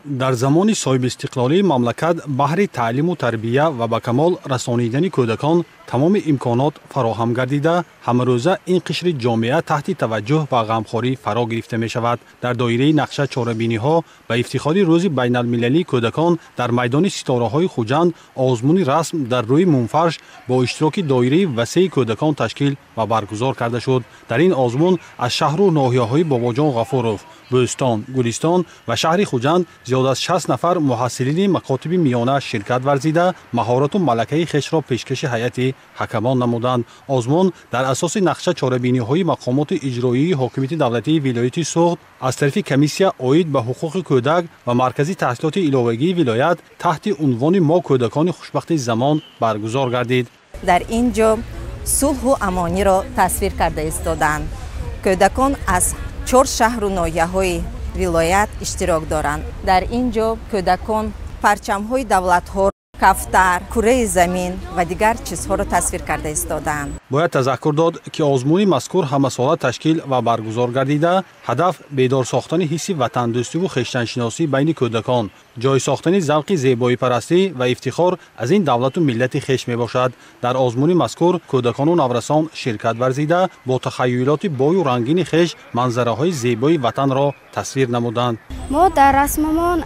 Дар замони соҳибистиқлолии мамлакат баҳри таълиму тарбия ва ба камол расонидани кӯдакон тамоми имконот фароҳам гардида, ҳамарӯза ин қишри ҷомеа таҳти таваҷҷӯҳ ва ғамхорӣ фаро гирифта мешавад. Дар доираи нақша чорабиниҳо ба ифтихори рӯзи байналмилалии кӯдакон дар майдони ситораҳои Хуҷанд озмуни расм дар рӯи мумфарш бо иштироки доираи васеи кӯдакон ташкил ва баргузор карда шуд. Дар ин озмун аз шаҳру ноҳияҳои Бобоҷон Ғафуров, Бӯстон, Гулистон ва шаҳри Хуҷанд зиёд аз 60 нафар муҳассилини макотиби миёна ширкат варзида, маҳорату малакаи хешро пешкаши ҳайати ҳакамон намуданд. Озмун дар асоси нақша чорабиниҳои мақомоти иҷроии ҳокимияти давлатии вилояти Суғд аз тарафи комиссия оид ба ҳуқуқи кӯдак ва маркази таҳсилоти иловагии вилоят таҳти унвони «Мо кӯдакони хушбахти замон» баргузор гардид. Дар ин ҷо сулҳу амониро тасвир карда истоданд. Кӯдакон аз чор шаҳру ноҳияҳои вилоят иштирок доранд. Дар ин ҷо кӯдакон парчамҳои давлатҳо, кафтар, кураи замин ва дигар чизҳоро тасвир карда истодаанд. Бояд тазаккур дод, ки озмуни мазкур ҳамасола ташкил ва баргузор гардида, ҳадаф бедор сохтани ҳисси ватандӯстиву хештаншиносӣ байни кӯдакон, ҷой сохтани завқи зебоипарастӣ ва ифтихор аз ин давлату миллати хеш мебошад. Дар озмуни мазкур кӯдакону наврасон ширкат варзида, бо тахаюлоти бою рангини хеш манзараҳои зебои ватанро тасвир намуданд. Мо дар расмамон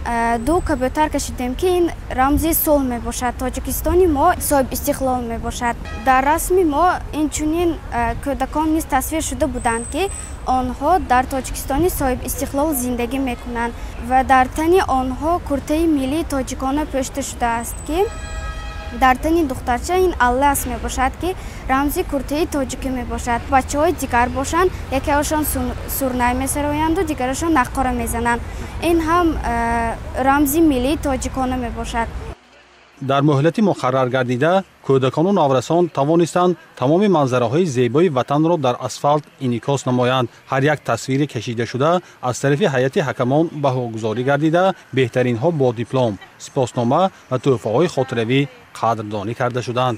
ду кабӯтар кашидем, ки ин рамзи сулҳ мебошад. Тоҷикистони мо соҳиб истиқлол мебошад. Дар расми мо инчунин кӯдакон низ тасвир шуда буданд, ки онҳо дар Тоҷикистони соҳиб истиқлол зиндагӣ мекунанд ва дар тани онҳо куртаи миллии тоҷикона пӯшида шудааст, ки дар тани духтарча ин аллас мебошад, ки рамзи куртаи тоҷикӣ мебошад. Бачаҳои дигар бошанд, якеашон сурнай месароянду дигарашон наққора мезананд. Ин ҳам рамзи миллии тоҷикона мебошад. Дар муҳлати муқаррар гардида кӯдакону наврасон тавонистанд тамоми манзараҳои зебои ватанро дар асфалт инъикос намоянд. Ҳар як тасвири кашидашуда аз тарафи ҳайати ҳакамон баҳогузорӣ гардида, беҳтаринҳо бо диплом, сипоснома ва тӯҳфаҳои хотиравӣ қадрдонӣ карда шуданд.